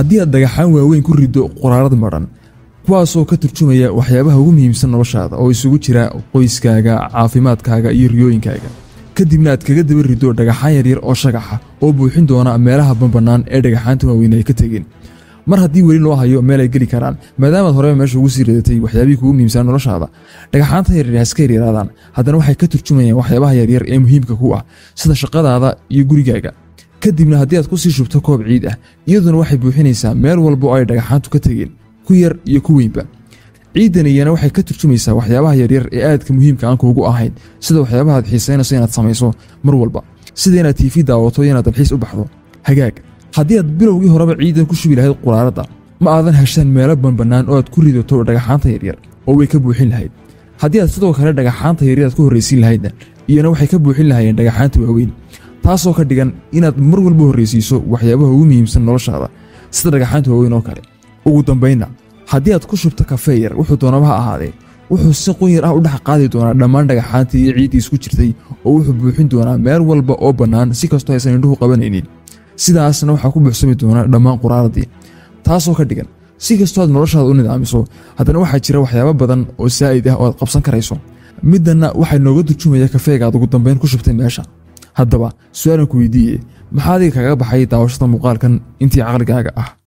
Haddii aad dhagaxaan waaweyn ku riddo quraarad madhan, kuwaasoo ka turjumaya waxyaabaha ugu muhiimsan noloshaada oo isugu jira qoyskaaga, caafimaadkaaga iyo riyooyinkaaga, kadibna aad kaga daba riddo dhagaxaan yaryar oo shagaxa oo buuxin doona meelaha banbannaan ee dhagaxaanta waaweyn ay ka tegeen, mar haddii weli loo hayo meel ay geli karaan, maadaamaad horeba meesha ugu sii ridatay waxyaabihii kugu muhiimsanaa noloshaada, dhagaxaanta yaryar ha iska yaryaraadaan, haddana waxay ka turjumayaan waxyaabaha yaryar ee muhiimka ku ah, sida shaqadaada iyo gurigaaga. Kadibna haddii aad ku sii shubto koob ciid ah, iyaduna waxay buuxinaysaa meel walba oo ay dhagaxaantu ka tegeen, ku yar iyo ku weynba. Ciiddan iyana waxay ka turjumaysaa waxyaabaha yaryar ee aadka muhiimka aan kuugu ahayn, sida waxyaabaha aad xiisaynayso inaad samayso mar walba, sida inaad TV daawato iyo inaad dalxiis u baxdo. Hagaag, haddii aad bilowgii horeba ciidan ku shubi lahayd quraaradda, ma aadan hesheen meelo banbannaan oo aad ku ridato dhagaxaanta yaryar oo way ka buuxin lahayd. Haddii aad sidoo kale dhagaxaanta yaryar aad ku horraysiin lahaydna, iyana waxay ka buuxin lahaayeen dhagaxaanta waaweyn, taasoo ka dhigan inaad mar walba horraysiiso waxyaabaha ugu muhiimsan noloshaada, sida dhagaxaanta waaweyn oo kale. Ugu dambaynna, haddii aad ku shubto kafee yar, wuxuu doonaba ha ahaadee, wuxuu si qunyar ah u dhex qaadi doonaa dhammaan dhagaxaantii iyo ciiddii isku jirtay, oo wuxuu buuxin doonaa meel walba oo bannaan si kastoo aysan indhuhu qabanaynin. Sidaasna waxaa ku buuxsami doona dhammaan quraaradii, taasoo ka dhigan si kastoo aad noloshaada u nidaamiso, haddana waxaa jira waxyaabo badan oo saa'id ah oo aad qabsan karayso. Middanna waxay nooga turjumaya kafeega aad ugu dambayn ku shubtay meesha. Haddaba su-aalan ku weydiiye, maxaa adiga kaga baxay daawashada muuqaalkan intii caqligaaga ah?